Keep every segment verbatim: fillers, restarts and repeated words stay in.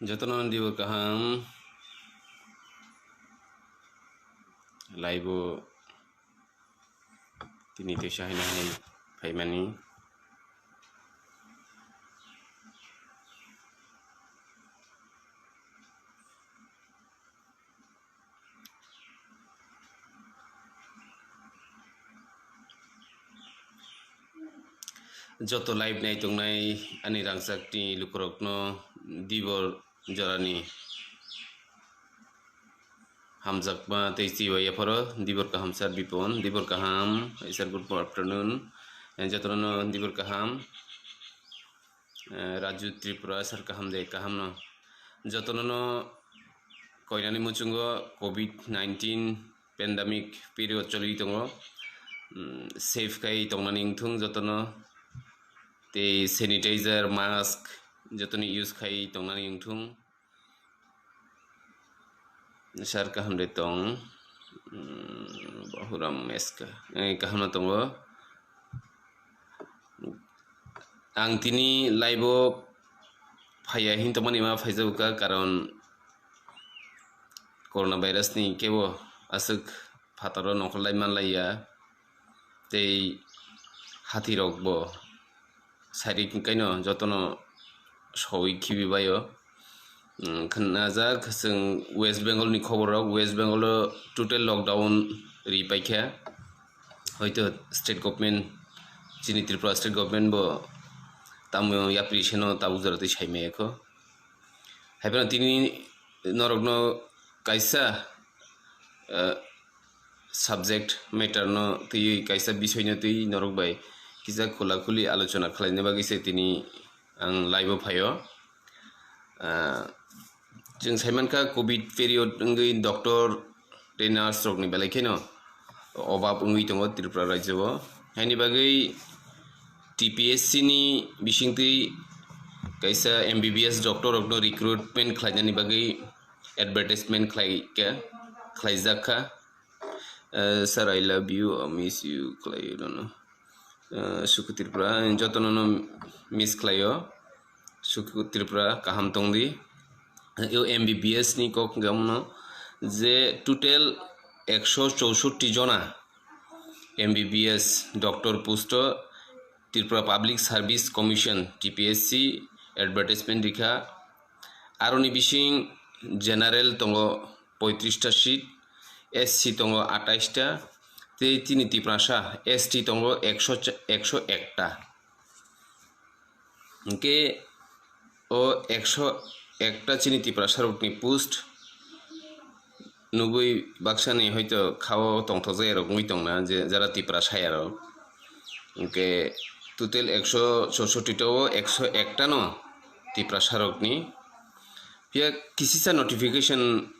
Jotono dibor kaham. Laibo tini teisa haino hai phaimani. Joto live nai tongnai ani rangchakni lukurokno dibor jorani hamjakma tei chibai yapharo dibor kaham sir Bipon, dibor kaham sir, good afternoon. Jotono dibor kaham. Eh, Raju Tripura sir, kaham de, kaham no. Jotono no koinani muchungo covid nineteen pandemic period choli tongo. Mm, safe khai tongnani wngthung jotono. Tei sanitizer, mask jotoni use khai tongnani wngthung. Sir kaham de tong. Mm, Bahuram Meska. Eh, kaham no tongo. Ang tini live o phaiya hin tongmani ma phaijago ka, karon corona virus ni kebo aswk phataro nongkhorlai manlaiya, tei hathirok bo sairik kaino jotono soi khibi baio. Mm, khnajak chwng West Bengal ni khobor rok, West Bengal o total lockdown ri paikha, hoito state government, chini Tripura state government bo tamo yapri seno tabuk jora twi sai maya kho. Haiphano tini norokno kaisa, eh, subject matter no twi, kaisa bisoi no twi norok bai kisa khula khuli alochona khlaina bagwi se tini ang live o phaio. Ah, chwng saimankha covid period wngwi doctor tei nurse rokni belai kheno obab wngwi tongo Tripura rajyo o. Haini bagwi T P S C ni bisingtwi kaisa M B B S doctor rokno recruitment khlainani bagwi advertisement khlai kha, khlaijak kha. Eh, sir, I love you, I miss you, khlai, I don't know. Eh, Suku Tripura, jotono no miss khlaio. Suku Tripura, kaham tongdi. Yo M B B S ni kok hwnkhe omono je total ekso chousotti jona M B B S doctor post o Tripura Public Service Commission, T P S C, advertisement rikha. Aroni bising general tongo poitrista seat, S C tongo atais ta, tei chini Tiprasa S T tongo ekso cha-, ekso ek ta. Hwnkhe o ekso ek ta chini Tiprasa rokni post nugwi baksani hoito khao tongthokjak rok wngwi tongna je jara Tiprasa ya rok. Hwnkhe total ekso chousotti ta o ekso ek ta no Tiprasa rokni. Phiya kisisa notification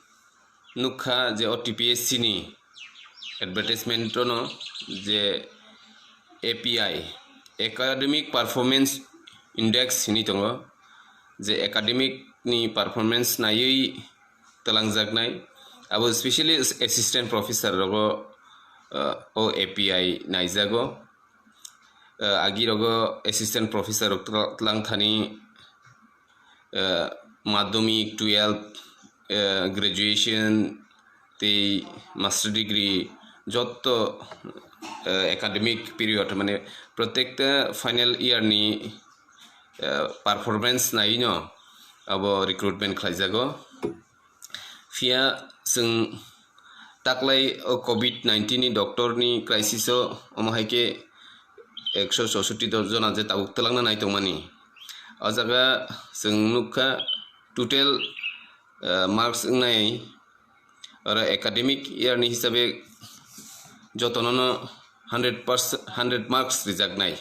nukha je o T P S C ni advertisement no je A P I, Academic Performance Index hinwi tongo, je academic ni performance naiwi twlangjaknai, abo specially assistant professor rogo, uh, o A P I naijago. Uh, agi rogo assistant professor rok twla-, twlang thani, uh, madhyamik, twelve, uh, graduation, tei master degree, jotto, uh, academic period, mane, protekta final year ni, uh, performance naino abo recruitment khlaijago. Phiya chwng taklai o covid nineteen ni doctor ni crisis o, omo hai khe ekso chousotti jona je tabuk twlangna nai tongmani. O jaga chwng nukha total, eh, marks wngnai oro academic year ni hisabe jotono no hundred percent, hundred marks rijaknai.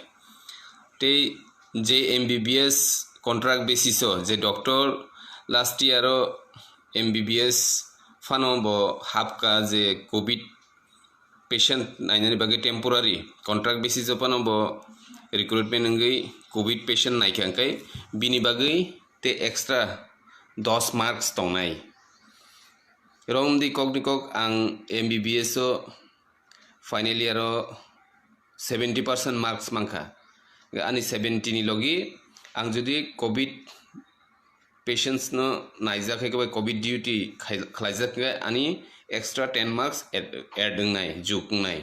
Tei je M B B S contract basis o je doctor last year o M B B S phano bo hapkha je covid patient nainani bagwi temporary contract basis o phano bo recruitment wngwi covid patient naikha, hwnkhe bini bagwi tei extra dos marks tongnai. Romdi kokni kok ang M B B S o final year o seventy percent marks mankha. Ani seventy ni logi ang jodi covid patients no naijak hai khe bai covid duty khai-, khlaijak khe ani extra ten marks add, add wngnai, juk wngnai.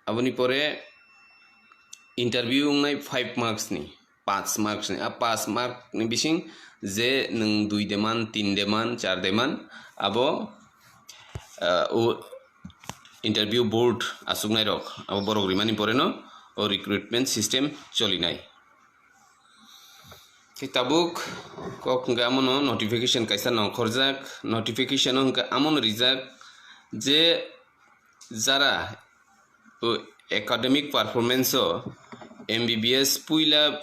Aboni pore interview wngnai five marks ni, panch marks ni. A panch mark ni bising je nwng dui de man, tin de man, char de man, abo, ah, o interview board aswknai rok, abo borok rimani pore no o recruitment system cholinai. Tei tabuk kok hwnkhe amono notification kaisa nongkhorjak, notification o hwnkhe amono rijak je jara o academic performance o M B B S puila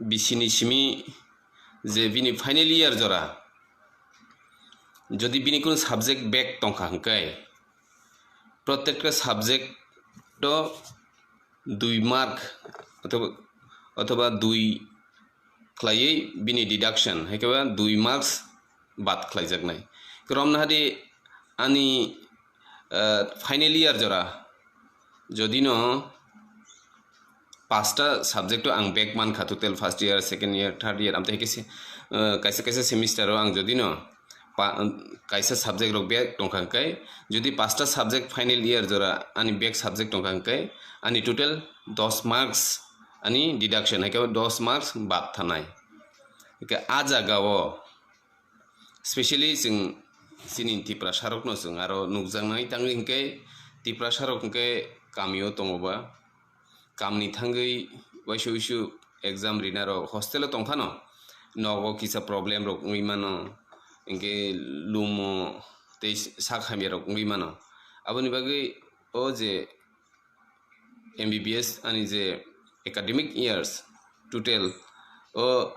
bisini simi je bini final year jora, jodi bini kunu subject back tongkha hwnkhe, protekta subject o dui mark othoba, othoba dui khlaiwi bini deduction, hai khe ba dui marks bad khlaijaknai. Romna hadi ani, ah, final year jora, jodi no pasta subject o ang back mankha, total first year, second year, third year, amtwi hai khe se, ah, kaisa kaisa semester o ang jodi no pa-, kaisa subject rok back tongkha hwnkhe, jodi pasta subject final year jora ani back subject tongkha hwnkhe, ani total dos marks ani deduction, hai khe dos marks bad thanai. Hwnkhe a jaga o specially chwng chini Tiprasa rok no chwng aro nukjaknai, tangwi hwnkhe Tiprasa rok hwnkhe kami o tongo ba, kamni thangwi waisa uisu exam rina rok hostel o tongphano nogo kisa problem rok wngwi mano, hwnkhe lumo tei sak hamya rok wngwi mano. Aboni bagwi o je M B B S ani je academic years total o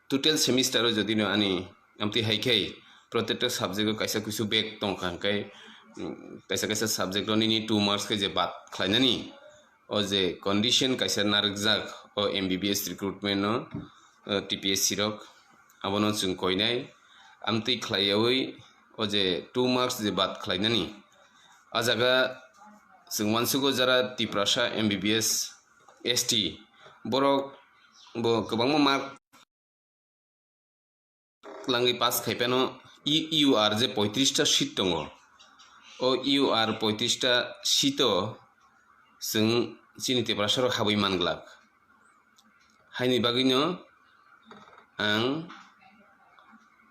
total semester o jodi no ani amtwi hai khe protekta subject o kaisa kuisu back tongkha hwnkhe, mm, kaisa kaisa subject o nini two marks khe je bad khlainani, o je condition kaisa narwkjak o M B B S recruitment no, o T P S C rok, abono chwng koinai. Amtwi khlaiyawi o je two marks je bad khlainani, a jaga chwng uansugo jara Tiprasa M B B S, S T, borok bo kwbangma mark langwi pass khai phano, i-, U R je poitrista seat tongo, o U R poitrista seat o chwng chini Tiprasa rok habwi manglak. Haini bagwino ang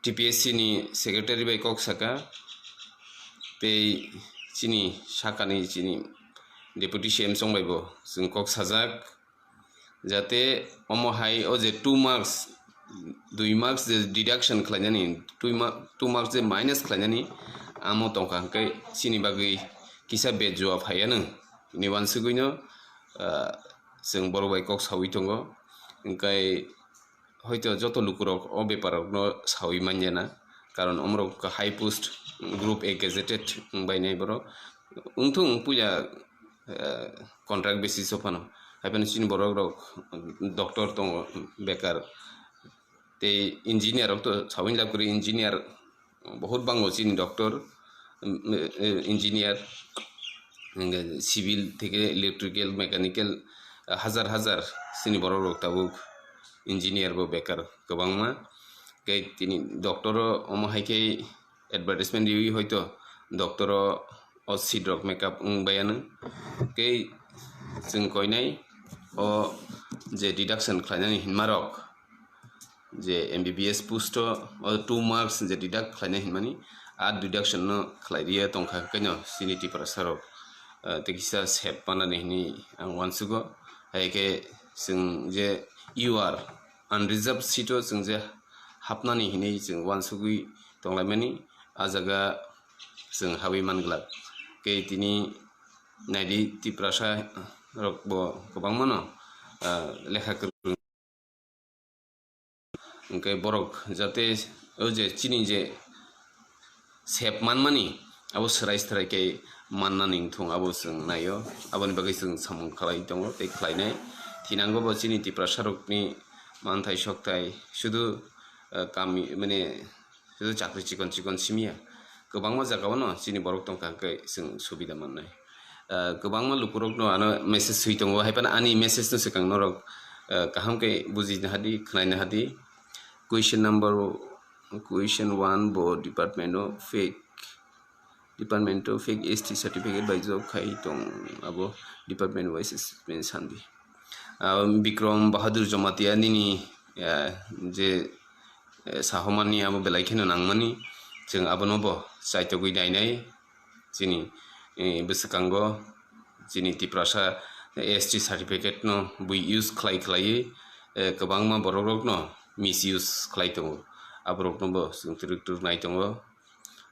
T P S C ni secretary bai kok saka, tei chini sakani chini deputy C M chong bai bo chwng kok sajak, jate omo hai o je two marks, dui marks je deduction khlainani, two ma-, two marks je minus khlainani, amo tongkha hwnkhe chini bagwi kisa bejua phaiya nwng, ni uansugwino, ah, chwng borok bai kok saui tongo, hwnkhe hoito joto lukurok o bepar rokno saui manya na, karon omorok high post, group A gazetted wngbainai borok. Wngthung puila, eh, contract basis o phano, hai phano chini borok rok doctor tongo bekar, tei engineer rok to saui lab kwrwi, engineer Bohut bango chini doctor, um, eh, engineer, hingke civil theke electrical, mechanical, ah, hajar hajar chini borok rok tabuk engineer bo bekar kwbangma. Tei tini doctor o omo hai khe advertisement riwi hoito doctor o, o seat rok makeup wng baiya nw. Tei chwng koinai o je deduction khlainani hinma rok, je M B B S post o, o two marks je deduct khlainai hinmani, a deduction no khlai riya tongkha khe no chini Tiprasa rok, ah, tei kisa sep panani hinwi ang uansugo. Hai khe chwng je U R unreserved seat o chwng je hapnani hinwi chwng uansugwi tonglaimani, a jaga chwng habwi manglak. Khe tini naidi Tiprasa rok bo kwbangma no, ah, lekha kwrwng. Hwnkhe borok jate o je chini je sep manmani abo swrai swrai khe mannani wngthung abo chwng naio, aboni bagwi chwng samung khlai tongo tei khlainai. Thinango bo chini Tiprasa rokni manthai sokthai sudu, eh, kami mane sudu chakri chikon chikon simiya, kwbangma jagao no chini borok tongkha hwnkhe chwng subida mannai. Ah, kwbangma lukurokno ano message swi tongo, hai phano ani message no swkang norok eh, kaham khe bujina hadi, khwnaina hadi. Question number, question one bo department o fake, department o fake S T certificate bai job khai tong, abo department wise sanbi. Ah, Bikram Bahadur Jamatia nini, eh, je, eh, sahomani abo belai kheno nangmani, chwng abono bo chaitogwi nainai. Chini, eh, bwswkango chini Tiprasa S T certificate no bui use khlai khlaiwi, eh, kwbangma borok rokno misuse khlai tongo. Aborokno bo chwng twrwk twrwk nai tongo.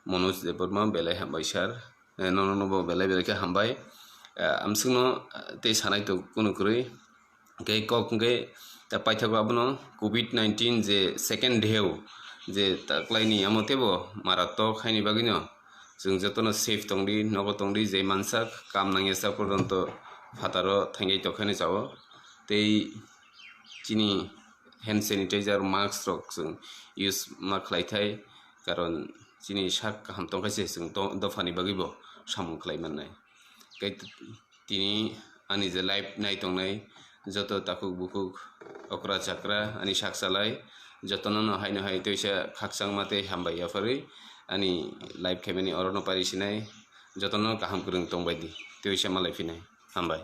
Manoj Debbarma belai hambai sir. Eh, nono no bo belai belai khe hambai. Eh, amswkno, eh, tei sanai to kunu kwrwi. Hwnkhe kok hwnkhe ta paithago abono covid nineteen je second wave je ta klaini amo teibo maratok haini bagwino chwng jotono safe tongdi, nogo tongdi, je mansak kam nangya sak porjonto phataro thangai tokhaino chao. Tei chini hand sanitizer, mask rok chwng use ma khlai thai, karon chini sak kaham tongkha se chwng to-, dophani bagwi bo samung khlai mannai. Tei t-, tini ani je live nai tongnai joto takhuk bukhuk okra chakra ani sak salai jotono no haino hai teisa khakchangma tei hambai yapharwi ani live khaimani orono pari sinai jotono kaham kwrwng tongbai di teisa malai phinai hambai.